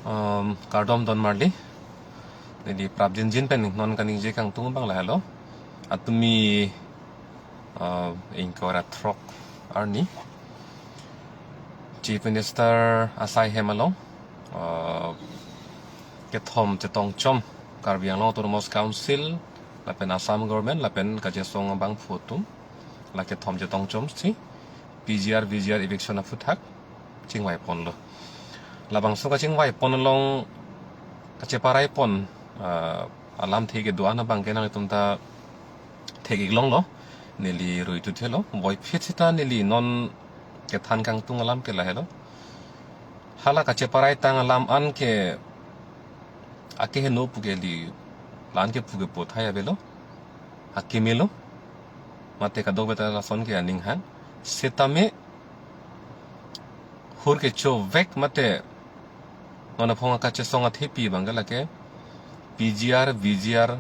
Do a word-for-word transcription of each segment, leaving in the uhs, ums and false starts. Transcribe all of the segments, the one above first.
Um, kardom don marli. Neli prapjinjin pen non kaningje kangtung abang lahelo. Atumi, uh, ingkoi ra throk arni Chief Minister asai hem along, uh, kethom chetongchom Karbi Anglong Autonomous Council lapen Assam Government lapen kachesong abangphu atum, la kethom chetongchomsi P G R V G R eviction aphuthak chingvai ponlo. Labangso kachingvai pon along kacheparai pon, ah, alamthe kedo-an abangke nanglitum ta thek-ik longlo, neli ruitu thelo. Puvoiphit seta neli non kethan kangtung alam ke lahelo. Hala kacheparai tang alam an ke akeheno pu ke li, la-an ke pu ke puthai avelo, akeme lo, mate kadokave ta lason ke aning hang. Setame hur kechovek mate non aphong akachesong athepi abangke lake P G R V G R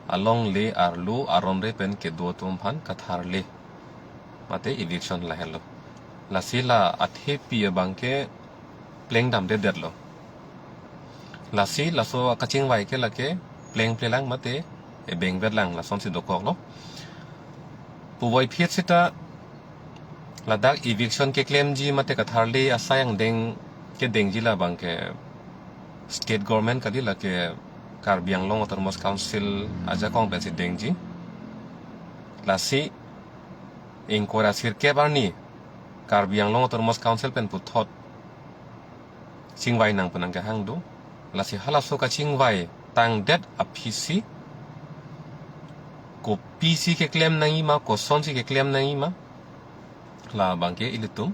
alongle arlo aron-re pen kedo atum aphan katharle mate eviction lahelo. Lasi la athepi abangke plengdamdedetlo. Lasi laso akachingvai ke lake plengplelang mate ebengvetlang lasonsi dokoklo. Puvoiphit seta ladak eviction keklemji mate katharle asai angdeng kedengji labangke state government kali, lake Karbi Anglong Autonomous Council ajakong pensi dengji. Lasi ingkoi ra sirkep arni Karbi Anglong Autonomous Council pen puthot chingvai nang pu nangkehang do. Lasi halaso kachingvai tangdet aphisi kopisi keklem nangji ma, kosonsi keklem nangji ma, labangke ilitum,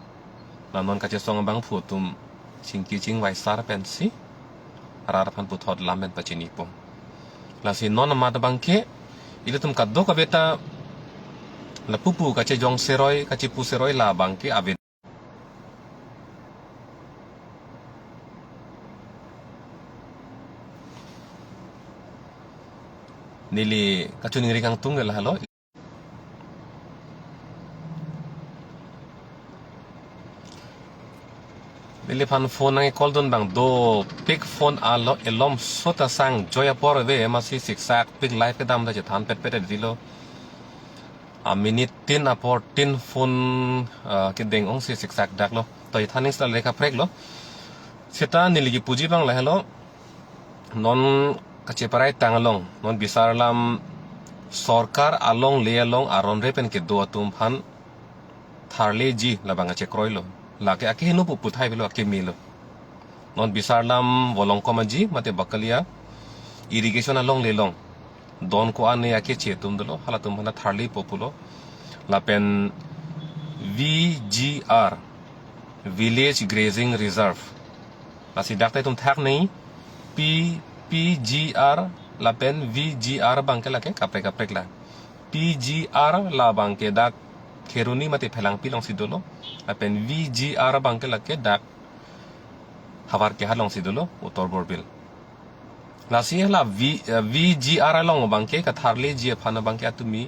la non kachesong abangphu atum chingki chingvai sar pensi rat aphan puthot lam pen pachinipo. Lasi non amat abangke ilitum kadokave ta lapu pu kachejong seroi, kachepu seroi labangke ave. Neli kachiningri kangtung ke lahelo. Neliphan phone nang call dun abang dopik, phone alo elom sota sang joi apor ave, masi siksak pik live kedam ta chethan petpet dilo. A minute tin apor tin phone, ah, kedeng ongsi siksak daklo. To ithaning seta le kaprek lo. Seta neli kipuji abang lahelo. Non kacheparai tang along, non bisar alam sorkar alongle along aron-re pen kedo atum aphan tharleji labang achekroi lo. Lake akeheno pu puthai avelo, akeme lo. Non bisar alam Volongkom Aji mate Bakalia irrigation alongle along don ko-an ne akeche atum dolo, halatum aphan tharlepo pulo. Lapen V G R, Village Grazing Reserve. Lasi dak ta itum thak nangji, P, P G R lapen V G R abangke lake kaprek kaprek lang. P G R labangke dak Kheroni mate Phelangpi alongsi dolo, lapen V G R abangke lake dak Howraghat alongsi dolo, Uttar Borbil. Lasi la V, eh, V G R along abangke katharleji aphan abangke atumi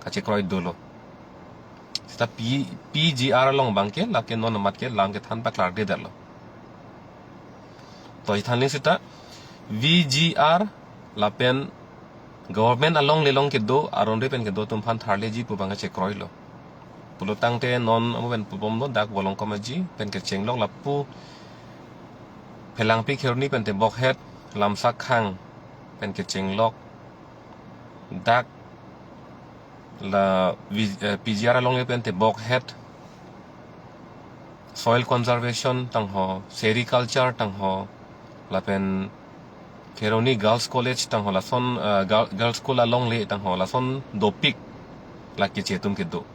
kachekroi dolo. Seta P, P G R along abangke lake non amat ke lam kethan paklardedetlo. To ithaning seta V G R lapen government alongle along kedo, aron-re pen kedo atum aphan tharleji pu abang achekroi lo. Pulo tangte non amo pen pubomlo, dak Volongkom Aji pen kechenglok, lapu Phelangpi Kheroni pen te Bokhet, Lamsakhang pen kechenglok, dak la V-, eh, P G R alongle pen te Bokhet, soil conservation tangho, sericulture tangho, lapen Kheroni Girls College tangho, lason, eh, Girl-, Girls School alongle tangho, lason dopik la keche atum kedo.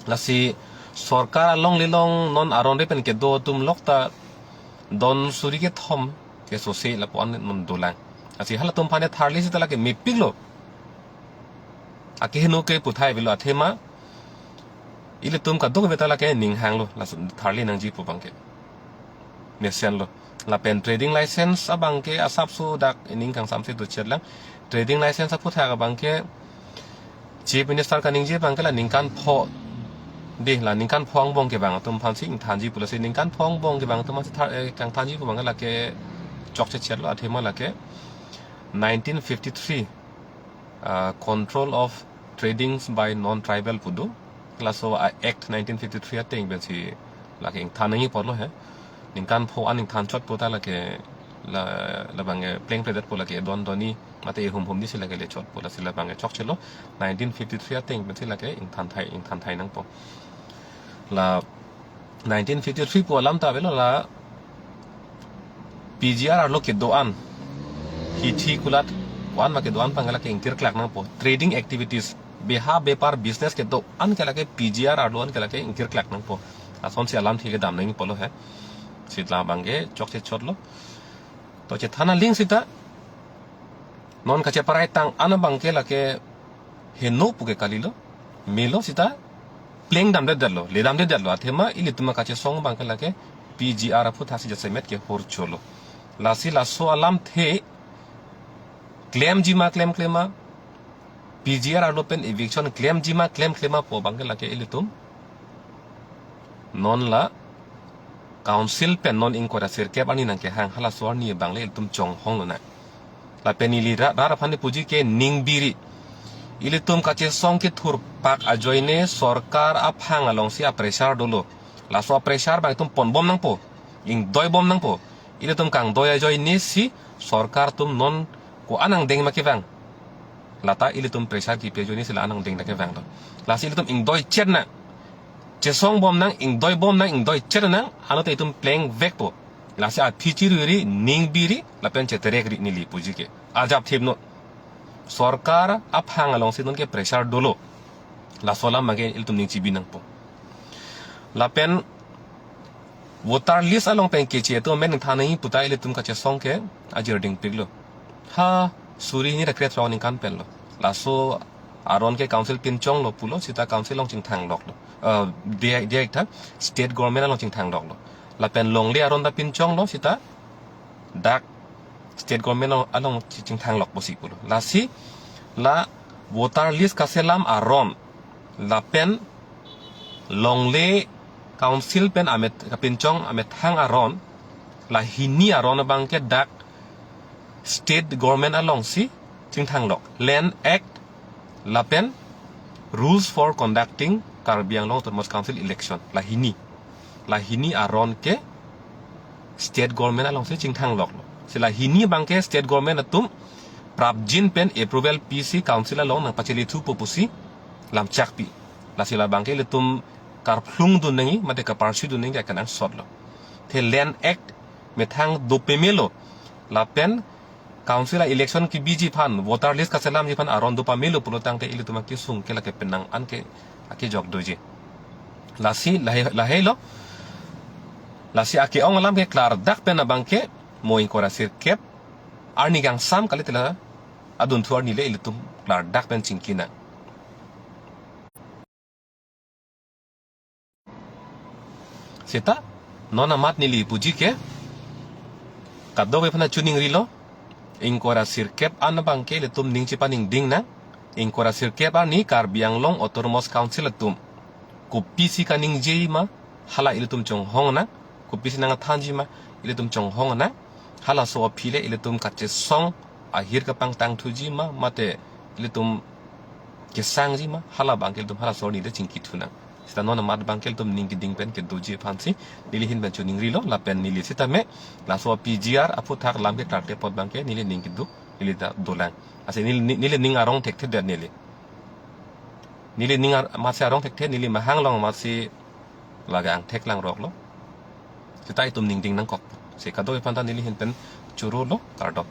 Lasi sorkar alongle along non aron-re pen kedo atum lok ta don suri kethom kesose lapu-an non dolang. Lasi halatum aphan tharle seta lake mepik lo. Akeheno ke puthai avelo, athema ilitum kadokave ta lake ning hanglo, laso tharle nangji pu abangke. Mesen lo. Lapen trading license abangke asapso dak ining kangsamse dochet lang. Trading license aphuthak abangke Chief Minister kaningje abangke la ningkan pho, dei, la ningkan pho angbong kevang atum aphansi ingthanji pulo, si ningkan pho angbong kevang atum aphansi thar, eh, kangthanji pu abangke lake chokche chetlo, athema lake nineteen fifty-three, uh, Control of Tradings by Non-Tribal pu do. Laso a-act nineteen fifty-three ateng pensi lake ingthan nangji apotlo he. Ningkan pho an ingthan chotpo ta lake la, labang, eh, plengpledetpo lake don doni mate ihum hum ni si lake le chotpo, lasi labang, eh, chokchelo. Nineteen fifty-three ateng pensi lake ingthan thai, ingthan thai nangpo. La nineteen fifty-three pu alam ta avelo, la P G R arlo kedo-an, hithi kulat ko-an ma kedo-an abang lake ingtirklak nangpo. Trading activities, beha bepar business kedo-an ke lake P G R arlo an ke lake ingtirklak nangpo. Lasonsi alamthe kedam nangji apotlo he. Sita labang ke chokche chotlo. To chethan aling sita non kacheparai tang an abang ke lake heno pu ke kalilo, melo sita pleng damdedetlo, le damdedetlo, athema ilitum akachesong abang ke lake P G R aphuthak si jasemet ke hor cholo. Lasi laso alamthe klemji ma klemkle ma, P G R arlo pen eviction klemji ma klemkle ma pu abang ke lake ilitum non la council pen non ingkoi ra sirkep arni nangkehang halaso arni abang le ilitum chonghong lonang. Lapen ili ra, ra aphan puji ke ning biri. Ilitum kachesong kethur pak ajoine sorkar aphang alongsi a-pressure dolo. Laso a-pressure abang itum ponbom nangpo, ingdoibom nangpo. Ilitum kangdoi ajoine si sorkar atum non ko-an angdeng ma kevang, lata ilitum pressure kipi ajoine si la-an angdeng ta kevang to. Lasi ilitum ingdoichet nang, chesongbom nang, ingdoibom nang, ingdoichet nang, anute itum plengvekpo. Lasi aphi chiruri, ning biri, lapen cheterekri neli puji ke. Ajap thipnon. Sorkar aphang alongsi non ke pressure dolo. Laso alam abang ke ilitum ning chibi nangpo. Lapen voter list along pen keche atum amen ingthan nangji pu ta ilitum kachesong ke ajir dingpiklo. Ha suri hini ra krethrok aningkan penlo. Laso aron ke council pinchonglo pulo, sita council along chingthangloklo. Eh, dia, dia iktha state government along chingthangloklo. Lapen longle aron ta pinchonglo, sita dak state government along, along chi-, chingthanglok pusi pulo. Lasi la voter list kaselam aron, lapen longle council pen amet kapinchong amethang aron, la hini aron abang ke dak state government alongsi chingthanglok. Land Act lapen Rules for Conducting Karbi Anglong Autonomous Council Election. La hini. La hini aron ke state government alongsi chingthangloklo. Si la hini abang ke state government atum prapjin pen approval pisi council along nangpachele thupo pusi lamchak pi. Lasi labang ke ilitum karphlungdun nangji, mate kaparsidun nangji akenangsotlo. The Land Act methang dopemelo. Lapen council a-election kebiji aphan, voter list kaselamji aphan aron dopamelo pulo tangte ilitum akesung ke lake penang an ke akejok doji. Lasi lahei, laheilo. Lasi ake-ong alam ke klardak pen abang ke mo ingkoi ra sirkep arni kangsam kali tela adunthu arni le ilitum klardak pen chingki nang. Seta non amat neli puji ke kadokave aphan choningrilo, ingkoi ra sirkep an abang ke ilitum ning chepaningding nang. Ingkoi ra sirkep arni Karbi Anglong Autonomous Council atum kopisi kaningje ma, hala ilitum chonghong nang. Kopisi nangthanji ma, ilitum chonghong nang. Halaso aphi le ilitum kachesong ahir kapangtangthuji ma, mate ilitum kesangji ma, hala abang ke ilitum halaso arni le chingkithu nang. Seta non amat abang ke ilitum ning keding pen kedoji aphansi neli ahin pen choningrilo, lapen neli sitame laso P G R aphuthak lam ke klarkle apot abang ke neli ning keduk, neli ta dolang. Lasi neli, neli ning arong thekthedet neli. Neli ning ar-, amatsi arong thekthe, neli mahang along amatsi lake angthek langroklo. Seta itum ningding nangkok. Si kadokave aphan ta neli ahin pen chorolo, kardom.